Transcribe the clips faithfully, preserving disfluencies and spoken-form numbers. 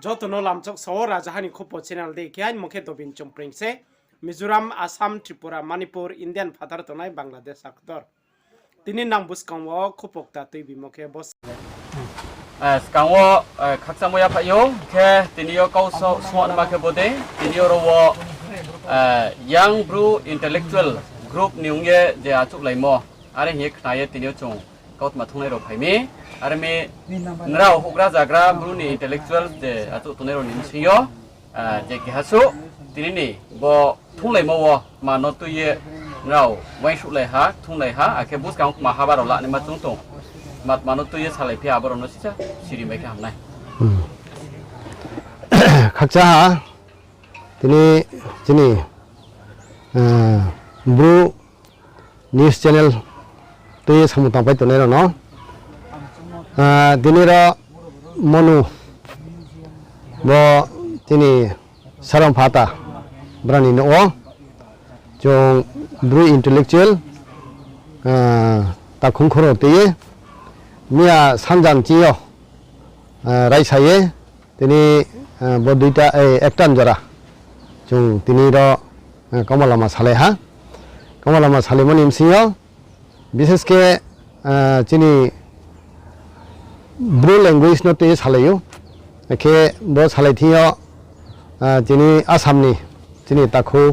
Joto no lamchok sao, Rajaha ni Khupo channel dei khe, aini mung khe Dobin Chongpreng se. Mizoram, Assam, Tripura, Manipur, Indian phathar tongnai Bangladesh haktor. Tini nang buskang wo khupo kta tuibimo khe bo. Skang wo khakchangmo yaphaih ou, khe tini yo kau songma khe bo dei, tini yo ro wo Young Bru Intellectual Group ni ong ye je achouhlaimo, are hing ye khna ye tini yo chung kautma thungnai rao phai mi, are mi nrao houhgra zagra Bru ni intellectual je achouh tongnai rao ni bsing yo je keha suh tini ni bo thunglaimo wo tma no tui ye nrao uaingsouhlai ha, thunglai ha, akhe buskang tma haba rao lanaima chung tong, tma tma no tui ye salaiphi abo rao no sisa siri mai khe ham nai. Khakchang ha, tini chini Bru news channel tui ye samung tangpai tongnai rao no, tini ro Monu bo chini Saram Phata brao ni nouh wo chung Bru intellectual takhung khoro tui ye miya sanja ni ching yo raisa ye tini bo duita, ekta ni jora chung tini ro kauma lama salai ha. Kauma lama salaimo ni bsing yo bises khe chini Bru language no tui ye salai ou. Akhe bo salai thing yo chini Assam ni chini takhu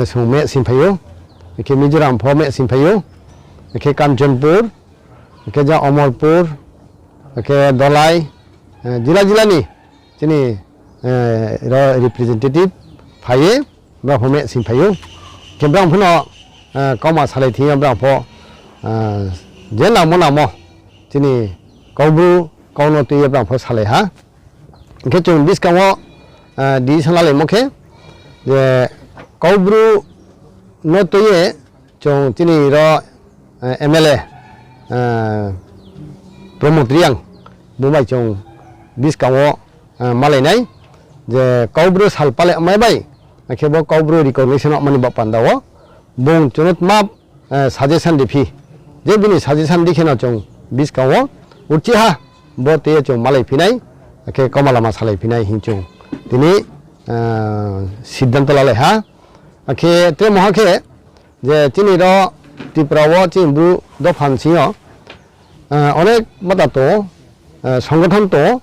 sung meh singphai ou, akhe Mizoram pho meh singphai ou, akhe Kanchanpur, akhe ja Omorpur, akhe Dolai, jila jila ni chini ro representative phai ye brao pho meh singphai ou. Khe brao pho no kauma salai thing yo brao pho je nangmo nangmo chini Kaubru kau no tui ye brao pho salai ha. Hing khe chung buskang wo decision lalaimo khe je Kaubru no tui ye chung chini ro MLA Pramod Reang bung bai chung buskang wo malai nai je Kaubru sal pale mai bai, akhe bo Kaubru recognition ongmani baoh panda wo bung chung no tma suggestion riphi, je bini suggestion dei khe no chung buskang wo uchih ha bo tui ye chung malaiphi nai, akhe kauma lama salaiphi nai hing chung tini siddhanto lalai ha. Akhe tre mungha khe je chini ro Tripura wo chini Bru dopha ni sing yo onek mata tong ou, songothon tong ou,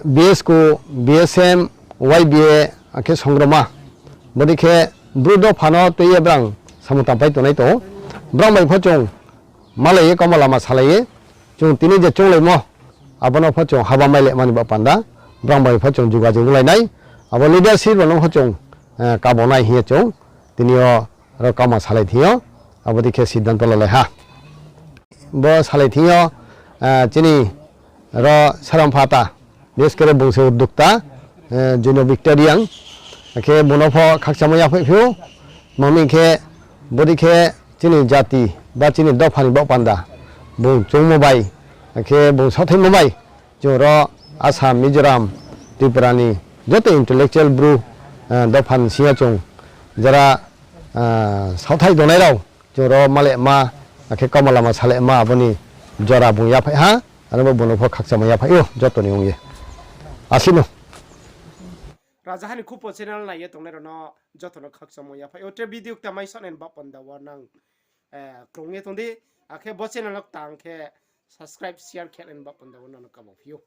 BSCO, BSM, YBA, akhe Songroma, bodei khe Bru dopha no tui ye brang samung tangpai tongnai tong ou. Brang bai pho chung malai ye kauma lama salai ye chung tini je chounglaimo abo no pho chung haba mailai mani baoh panda brang bai pho chung jugajug onglai nai, abo leadership rao no pho chung kabo nai hing ye chung tini yo ro kauma salai thing yo abo dei khe siddhanto lalai ha. Bo salai thing yo chini ro Saram Phata, bises khe bung se uddokta, Joino Victor Reang, akhe bung no pho khakchangmo yaphaih phi ou, tma hing khe bodei khe chini jati ba chini dopha ni baoh panda bung choungmo bai, akhe bung saothaimo bai chung ro Assam, Mizoram, Tripura ni joto intellectual Bru dopha ni sing yo chung jora saothai tongnai rao chung ro malaima, akhe kauma lama salaima abo ni jora bung yaphaih ha, aro bo bung no pho khakchangmo yaphaih ou joto ni ong ye. Asi no. Rajaha ni Khupo channel nai ye tongnai rao no joto no khakchangmo yaphaih ou. Tre video kta mai saonai ni baoh panda wo nang krung ye tong di, akhe bo channel no tang khe subscribe, share khe nai ni baoh panda wo nang no kabo phi ou.